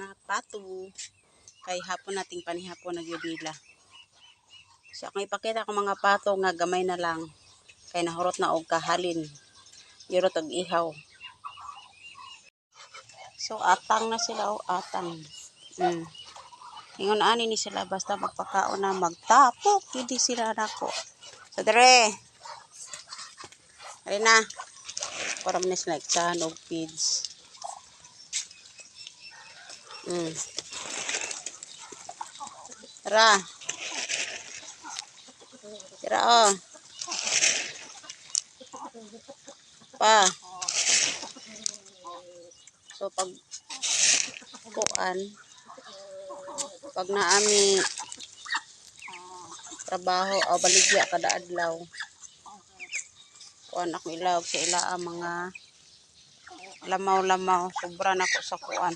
Mga pato. Kay hapon nating panihapon na gyud nila. So akong ipakita ko mga pato nga gamay na lang. Kay nahurot na og kahalin. Yurot og ihaw. So atang na sila o atang. Ingon ani ni sila, basta magpakaon na, magtapok hindi sila nako. So dire. Ari na. Para man sila iksahan og feeds. Tara. Tara oh. Pa. So pag kuan, pag naami trabaho o baligya kada adlaw, kuan ako ilawag sa ila ang mga lamaw-lamaw, sobra na ko sa kuan.